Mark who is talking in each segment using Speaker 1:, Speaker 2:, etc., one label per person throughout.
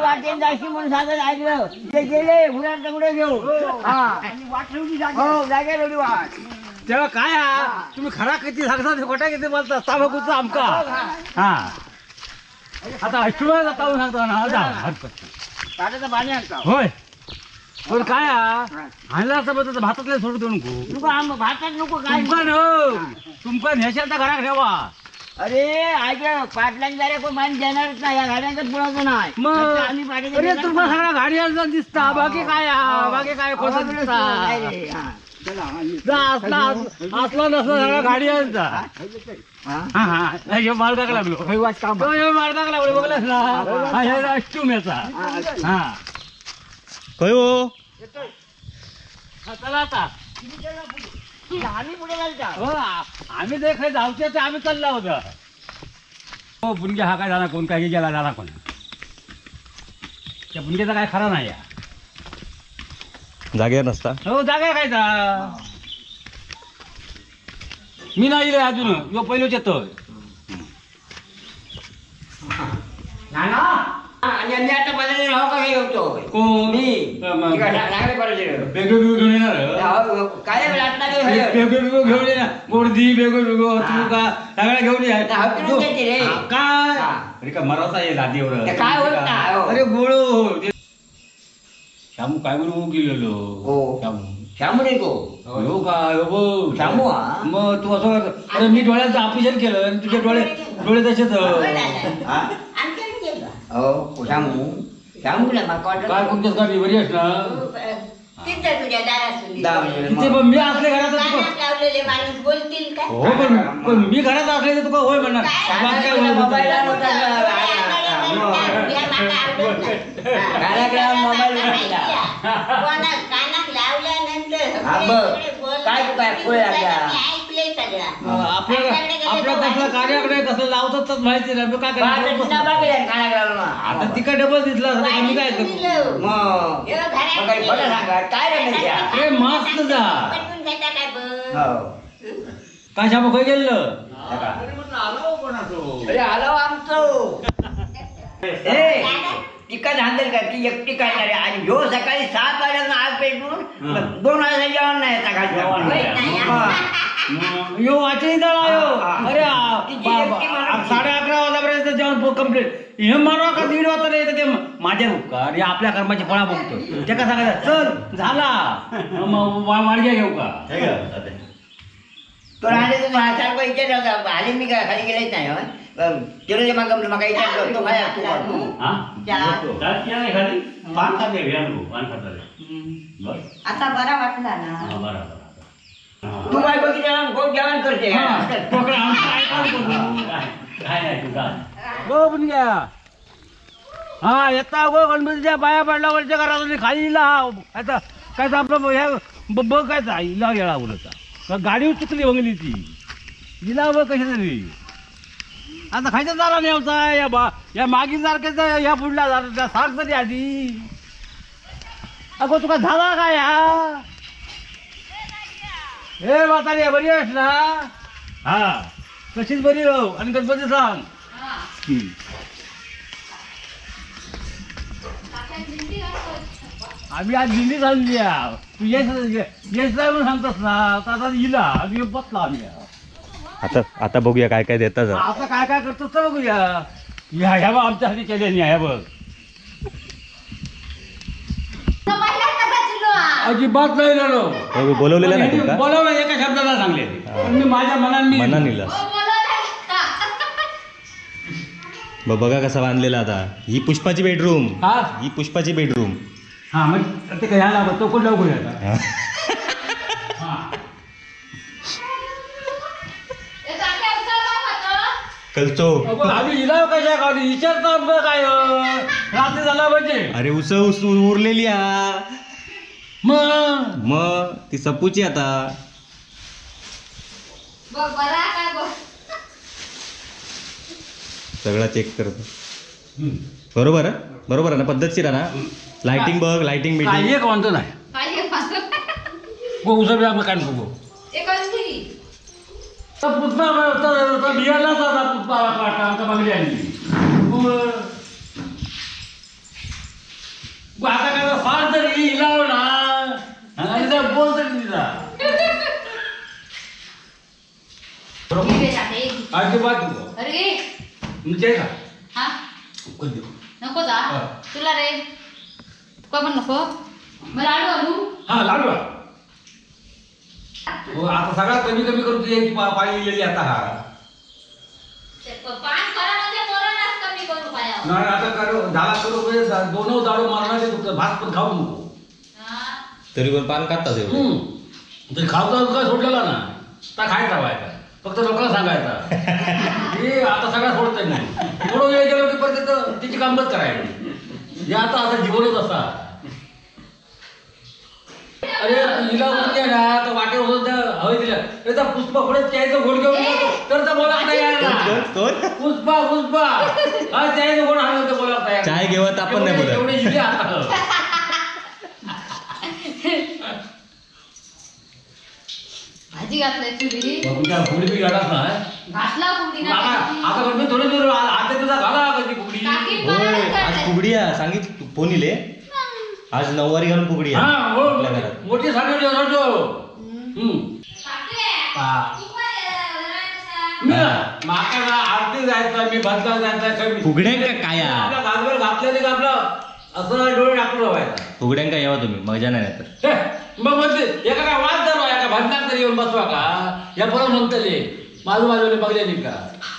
Speaker 1: वाटेन जाशी म्हणून साधन ऐकलं ते गेले घुरात दगड घेऊन. हो जाग्यावर एवढी वाट.
Speaker 2: तेव्हा काय तुम्ही खरा किती सांगता खोटा किती बोलता तांबाखूचा आमका. हा आता अष्टमी जाता सांगता ना
Speaker 1: पाण्याचं पाणी आणता.
Speaker 2: होय पण काय आणला असं बघ भातातले सोडून देऊ नको.
Speaker 1: भातात नको काय
Speaker 2: तुमका न्याशाल तर घरात ठेवा.
Speaker 1: अरे ऐक पाटलांनी जायला कोण पाणी देणारच नाही. या गाड्यांकच बोलायचं नाही.
Speaker 2: मग अरे तुमका सगळा गाडी दिसता बाकी काय बाकी काय कसं दिसता असला असला नसला सगळा गाडी यांचा. हा हा मार्गाक लागलो मार्गाक लागलो बघलास ना अष्टम याचा. हा
Speaker 3: काय हो
Speaker 2: चला आता
Speaker 1: आम्ही पुढे चालतो.
Speaker 2: आम्ही जे खरं जाऊचे ते आम्ही चालला होता. हो बुनग्या हा काय झाला कोण काय गेला झाला कोण त्या बुनग्याचा काय खरा नाही.
Speaker 3: जागेवर नसता.
Speaker 2: हो जागा काय जा मी नाही रे अजून यो पहिलोच येतो.
Speaker 1: आणि आम्ही आता बदलले राहू का येतो
Speaker 2: कोण
Speaker 1: मी
Speaker 2: बेगो बिगो घेऊन येणार
Speaker 1: काय
Speaker 2: बेगो बिगो घेऊन येणार गोडदी बेगो बिगो तू का सगळ्या घेऊन ये काय. अरे का मराचा आहे लादीवर
Speaker 1: काय होत.
Speaker 2: अरे गोळो शामू काय म्हणून गेलेलो.
Speaker 1: हो
Speaker 2: शामू
Speaker 1: शामू नाही को
Speaker 2: हो का हो
Speaker 1: शामू.
Speaker 2: मग तू असं अरे मी डोळ्याचं ऑपरेशन केलं आणि तुझे डोळे डोळे तसेच.
Speaker 1: हो शामू शामू
Speaker 2: काय कोणत्याच गाडी बरी आहेस ना तिथे. पण मी असले घरात
Speaker 4: लावलेले माणूस बोलतील का?
Speaker 2: हो पण मी घरात असले तर तुका होय म्हणणार.
Speaker 4: कानाक लावल्यानंतर
Speaker 1: काय
Speaker 4: ऐकलंय सगळं.
Speaker 2: आपलं कसलं कार्याकडे कसं लावतात माहिती नाही. काय आता तिकडे डबल दिसला मी काय काय मस्त जा काय शामू खंय गेलं.
Speaker 1: अरे आलो आमचं टिका धांदल का ती एकटी काढणार आहे. आणि ह्यो सकाळी 7 वाजता आग पेटून 2 वाजता जेवण नाही सकाळी.
Speaker 2: यो वाचली दळ आयो. अरे 11:30 वाजतापर्यंत जेवण कम्प्लीट. हे मानवा का 1:30 वाजता येतं ते माझ्या उपकार हे आपल्या कर्माची फळा बघतो. ते का सांगायचं चल झाला वाडग्या घेऊ का
Speaker 1: तो राहिले तो सारखं विचार आले मी काय खाली गेलेच नाही. तिला माका माका विचार तो काय
Speaker 2: पान खाते पान खाते
Speaker 4: आता बरा वाटला ना.
Speaker 1: तू काय बघितलं गोड जेवण करते.
Speaker 2: गो बुनग्या हा येता गो गणपतीच्या पाया पडला वरच्या घरात खाली इला आता काय आपलं ह्या बघ काय इला गेला बोलता गाडी चुकली बंगली ती इला बघ कशी तरी आता खायचा झाला नाही होता. या बा या मागील सारखं या पुढला झाला सारखं तरी आधी अगो तुका झाला काय हा. हे म्हातारी बरी आहेस ना. हा कशीच बरी हो आणि गणपती सांग. आम्ही आज दिंडी चालली. तू येस येस नाही म्हणून सांगतोस ना आता इला आम्ही बसला आम्ही.
Speaker 3: आता आता बघूया काय काय देतात.
Speaker 2: आता काय काय करतोस तर बघूया. ह्या ह्या बघ आमच्यासाठी केले नाही. ह्या बघ अजिबात नाही झालो.
Speaker 3: बोलवलेलं नाही तुमका?
Speaker 2: बोलवलं एका शब्दाला सांगले पण मी माझ्या मनाने
Speaker 3: मनाने. बघा कसा बांधलेला आता. ही पुष्पाची बेडरूम.
Speaker 2: हा
Speaker 3: ही पुष्पाची बेडरूम.
Speaker 2: हा मग ते काय ह्याला तो कोण लवकर आता.
Speaker 3: कलचो
Speaker 2: आम्ही इलाव कशा का विचारतो आमचं काय रात्री झाला म्हणजे.
Speaker 3: अरे उस उस उरलेली हा
Speaker 2: मग
Speaker 3: मग ती सपूची आता. सगळा चेक करतो. बरोबर बरोबर आहे ना, पद्धतशीर आहे ना. लाइटिंग बघ, लाइटिंग
Speaker 2: एक वांदो नाही. गो उसळ बी काय नको तर पुष्पा बियाला जाता पुष्पा वाटता आमका बंगली आणली. आता काय फार तरी इलाव ना आणि बोल तरी दिला अजिबात.
Speaker 5: अरे
Speaker 2: का
Speaker 5: नको जा तुला रे तुका पण नको. मग लाडू आणू.
Speaker 2: हा लाडू हो. आता सगळा कमी कमी करून तुझी पाळी लिहिलेली आता. हा नाही आता करू झाला करू दोन दाडू मारणार तुमचं भात पण खाऊ नको.
Speaker 3: तरी पण पान खातात
Speaker 2: तरी खावता काय सोडलेला ना तर खायचा व्हायचा फक्त लोकांना सांगायचा हे आता सगळा सोडता नाही. थोडं वेळ गेलो की परत तिची कामच करायची. हे आता आता जीवनच असा. अरे हिला म्हणते ना तर वाटेवर होत हवे दिल्या अरे त्या पुष्पा पुढे त्याचं घोड घेऊन तर त्या बोलत नाही. पुष्पा पुष्पा हा त्याचं घोड आणलं तर बोलत नाही.
Speaker 3: चाय घेवत आपण नाही बोलत
Speaker 2: एवढे इले आता.
Speaker 5: भाजी घातलाय चुली
Speaker 2: फुगडी बी घालाच नाही
Speaker 5: घातला फुगडी ना
Speaker 2: आता पण थोडे दूर आता तुझा घाला कधी फुगडी.
Speaker 3: आज फुगडी आहे सांगितलं फोन इले. आज नऊवारी घालून फुगडी आहे
Speaker 2: मोठी साडी. माका आरती जायचं मी भजला जायचं.
Speaker 3: फुगड्यांका काय
Speaker 2: घासभर घातलेले का आपलं असं डोळे टाकून व्हायचा.
Speaker 3: फुगड्यांका यावा तुम्ही मजा नाही तर
Speaker 2: मग म्हणते एका काय वाद झालो एका भजनात तरी येऊन बसवा का या परत म्हणतले बाजू बाजूने बघले नाही का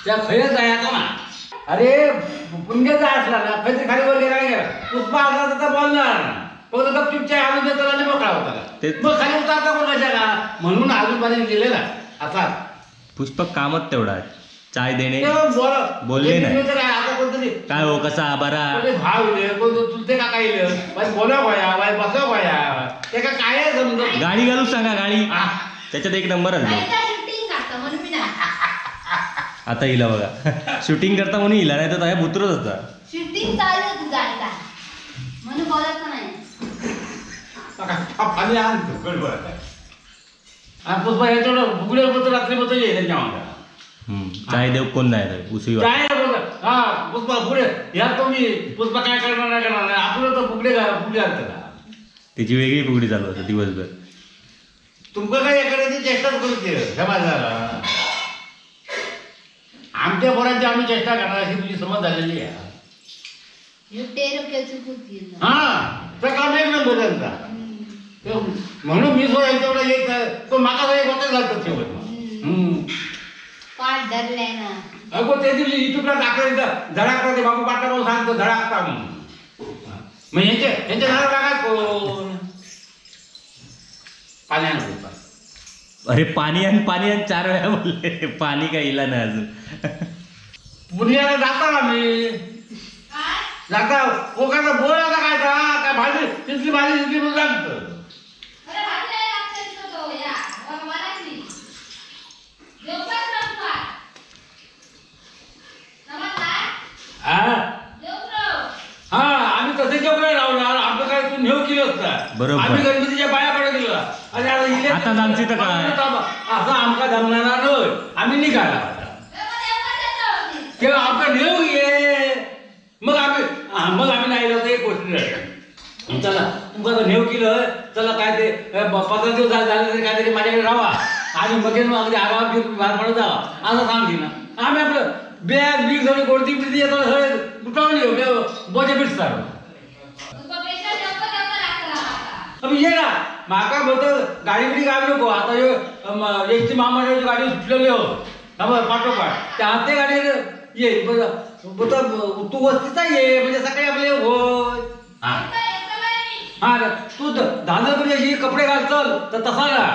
Speaker 2: त्या खयच जायचा ना. अरे पुण्याचा असला ना खैतरी खाली वर गेला गेला पुष्पा असला तर बोलणार फक्त गपचूप चाय आणून देताना आणि मोकळा होता मग खाली उतारता कोण कशा का म्हणून आजूबाजूने दिलेला असा
Speaker 3: पुष्पक कामच तेवढा चाय देणे बोलले नाही
Speaker 2: आता कोणतरी
Speaker 3: काय हो कसा बरा
Speaker 2: भाव इले कोण चुलते काका इले बाई बोला वया बाई बसा वया ते का काय समजत.
Speaker 3: गाडी घालू सांगा गाडी त्याच्यात एक नंबर आला. आता हिला बघा शूटिंग करता म्हणून हिला नाही तर उतरत होता.
Speaker 5: शूटिंग चालू होती जायचा म्हणून बोलायचं नाही.
Speaker 2: पाणी आण पुष्पा याच्यावर फुगडे पत्र रात्री पत्र येईल त्यांच्या मागे.
Speaker 3: चाय देव कोण नाही उसळी
Speaker 2: चाय हा पुष्पा पुढे ह्या तुम्ही पुष्पा काय करणार नाही करणार नाही आपलं तर फुगडे फुगडे आणतात
Speaker 3: त्याची वेगळी फुगडी चालू असते दिवसभर.
Speaker 2: तुमका काय करायची चेष्टाच करूची समाजाला. आमच्या पोरांची आम्ही चेष्टा करणार अशी तुझी समज झालेली आहे. हा तर काम एक नंबर त्यांचा म्हणून मी सुद्धा यांच्याकडे येत तो माका एक होता घालतो शेवट.
Speaker 5: पाठ धरलाय ना
Speaker 2: अगो त्या दिवशी युट्यूबला टाकलं धडाकता ते बाबू पाटला भाऊ सांगतो धडाकता म्हणून. मग यांच्या यांच्या झाडा टाका कोण पाणी आण.
Speaker 3: अरे पाणी आण पाणी आण 4 वेळा बोलले पाणी काय इला नाही अजून.
Speaker 2: पुण्याला जाता ना मी जाता कोकाचा बोल आता काय काय भाजी तिथली भाजी तिथली म्हणून सांगतो. हा आम्ही तसे जेवण लावणार आमचं काय तू नेऊ केलं असतं.
Speaker 3: बरोबर
Speaker 2: आम्ही गणपतीच्या पाया पडत गेलो आणि
Speaker 3: आता आमची तर काय
Speaker 2: असं आमका जमणार नाही आम्ही निघाला तेव्हा आमका नेऊ ये मग आम्ही नाही गेलो तर एक गोष्ट नाही. चला तुमका तर नेऊ केलं चला काय ते 15 दिवस झाले तरी काहीतरी माझ्याकडे राहा आणि मग अगदी आरामात बाहेर पडत जावा असं सांगते ना. आम्ही आपलं बॅग बीग सगळी गोडती बिडती येतात सगळे गुटावून घेऊ बोजे बीट सार ये ना माका बोलतो गाडी बिडी काय नको आता एस टी महामंडळाची गाडी सुटलेली हो पाठोपाठ त्या ते गाडी ये तू वस्तीचा ये म्हणजे सकाळी आपले हो. हा हा तू धांदलपुरी कपडे घाल चल तर तसा ना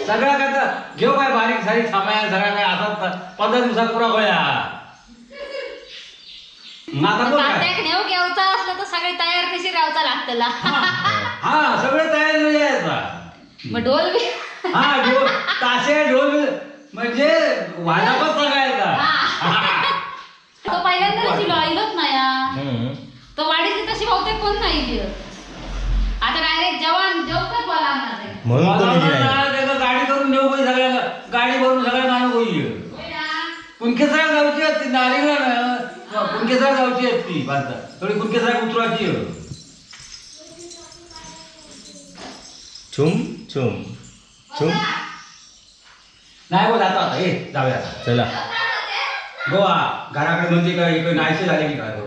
Speaker 2: सगळा काय तर घेऊ काय बारीक सारीक सामान सगळा काय असा 15 दिवसात पुरा गोळ्या.
Speaker 5: घेऊचा असलं तर सगळे तयार कशी राहायचा लागतला.
Speaker 2: हा सगळे तयार यायचा
Speaker 5: मग ढोल बी
Speaker 2: हा ढोल ताशे ढोल म्हणजे वाजा पण सगळ्याचा.
Speaker 5: तो पहिल्यांदाच इलो आईलोच नाही तो वाडीची तशी बहुतेक कोण नाही आता डायरेक्ट जवान जेवतात बोलावणार
Speaker 3: म्हणून कोण इली नाही.
Speaker 2: कुणकेसरा गावची आहेत ती नारिंगला ना कुणकेसरा गावची आहेत ती माणसं थोडी कुणकेसरा उतराची.
Speaker 3: छुम छुम छुम
Speaker 2: नाही गो जातो आता, ए जाऊया
Speaker 3: चला
Speaker 2: गोवा घराकडे म्हणजे काय इकडे नाहीसे झाले की काय.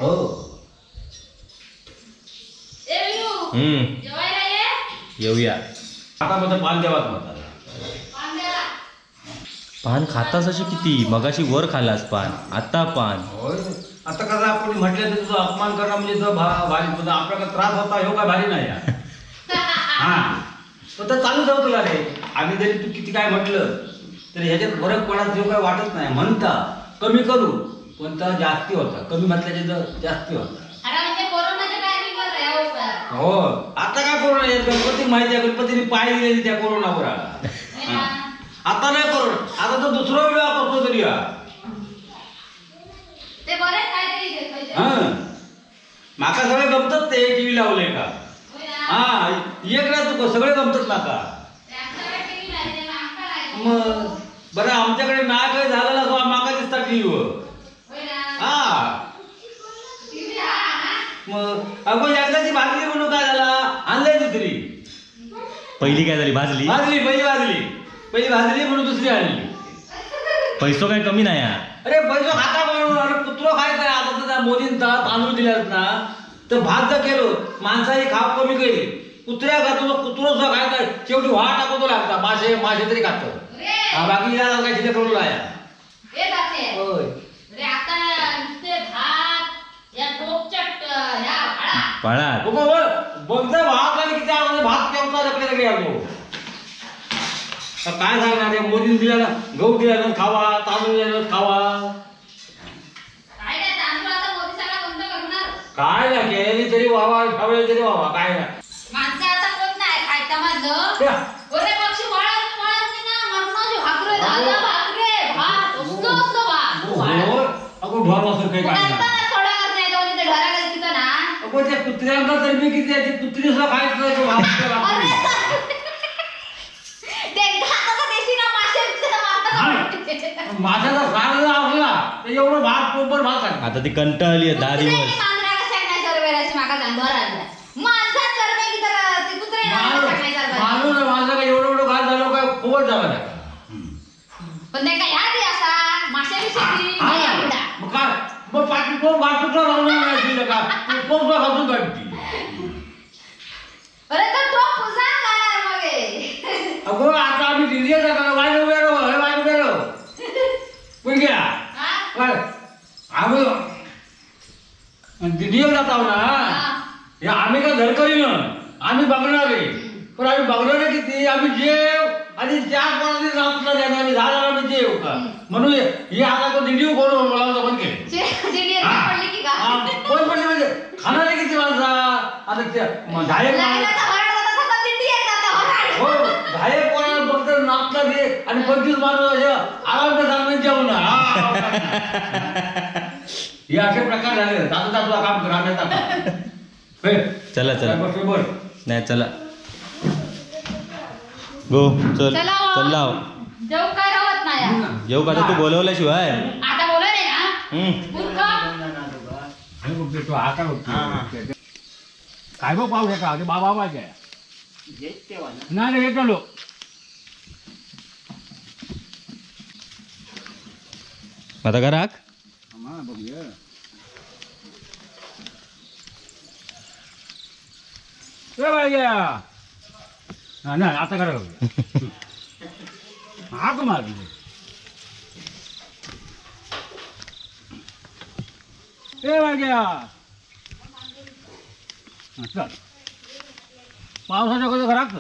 Speaker 2: हो
Speaker 3: येऊया
Speaker 2: आता मध्ये पान द्यावाच म्हणतात.
Speaker 3: पान खातास अशी किती मगाशी वर खालास पान, आता पान.
Speaker 2: आता कसं आपण म्हटलं तर तुझा अपमान करणं म्हणजे तो भारी आपल्याला त्रास होता ह्यो काय भारी नाही. हा तो तर चालू जाऊ तुला रे. आम्ही जरी तू किती काय म्हटलं तरी ह्याच्यात फरक पडत जो काय वाटत नाही. म्हणता कमी करू पण तर जास्ती होता, कमी म्हटल्याचे तर जास्ती होता. हो आता काय कोरोना गणपती माहिती आहे, गणपतीने पाय दिलेली त्या कोरोनावर. आता नाही कोरोना, आता तर दुसरा वेळ वापरतो तरी. हा माका सगळे गमतात ते टीव्ही लावले का. हा एक ना तुका सगळे गमतात माका. मग बरं आमच्याकडे ना काय झालेला असो माका दिसता टीव्हीवर. हा मग अगो एकदाची भाजली म्हणून काय झाला आणलंय दुसरी.
Speaker 3: पहिली काय झाली भाजली
Speaker 2: भाजली पहिली भाजली पहिली भाजली म्हणून दुसरी आणली.
Speaker 3: पैसो काय कमी नाही.
Speaker 2: अरे पैसो खाता म्हणून अरे कुत्रो खायचा. आता तर मोदींचा तांदूळ दिल्यात ना तर भात जर केलो माणसाची खाप कमी केली कुत्र्या खातो कुत्रो सुद्धा खायचा. शेवटी व्हा टाकतो लागता मासे मासे तरी खातो बाकी काय शिल्लक करून लाया. बघता भात आणि किती भात केवता सगळे आलो. काय सांगणार मोदीने दिला गहू दिला खावा तांदूळ दिला खावा काय ना केली तरी व्हावा खावे तरी व्हावा काय ना. त्या कुत्र्यांना तर मी किती कुत्री सुद्धा खायचं. माशाचा सार जर असला तर एवढं भात पोपर भात.
Speaker 3: आता ती कंटाळली 10 दिवस.
Speaker 2: माणूस काय एवढं एवढं घास झालो काय खूपच झाला.
Speaker 5: पण
Speaker 2: काय मग पाठी कोण भात सुद्धा राहून का कोण सुद्धा घासून काढती. अगो आता आम्ही दिली जाताना वाईट उभे राहू वाईट उभे राहू पण घ्या आम्ही दिंडीवर जातो ना हे आम्ही काय धडकरी ना आम्ही बघणार आहे. पण आम्ही बघणार किती आम्ही जेव आणि ज्या कोणाने जातला त्याने आम्ही 10 आम्ही जेव का म्हणून हे आता तो दिंडी कोण बोलावं पण केले कोण पडली म्हणजे खाणारे किती माणसा. आता दहा एक कोणाला फक्त नाचला दे आणि 25 माणूस असे आराम सांगून जेवण. हे असे प्रकार झाले. दादा तुला काम कर आम्ही
Speaker 3: चला चला नाही चला गो चल चल लाव
Speaker 5: जेव काय राहत नाही
Speaker 3: जेव का तू बोलवल्याशिवाय
Speaker 5: आता बोलवले ना.
Speaker 2: काय बघ पाहू का बाबा पाहिजे नाही नाही येतो लोक.
Speaker 3: आता का राख
Speaker 2: बघूया नाही आता करा हाक मारली. ए वाग्या चल पावसाच्या कसं घरात.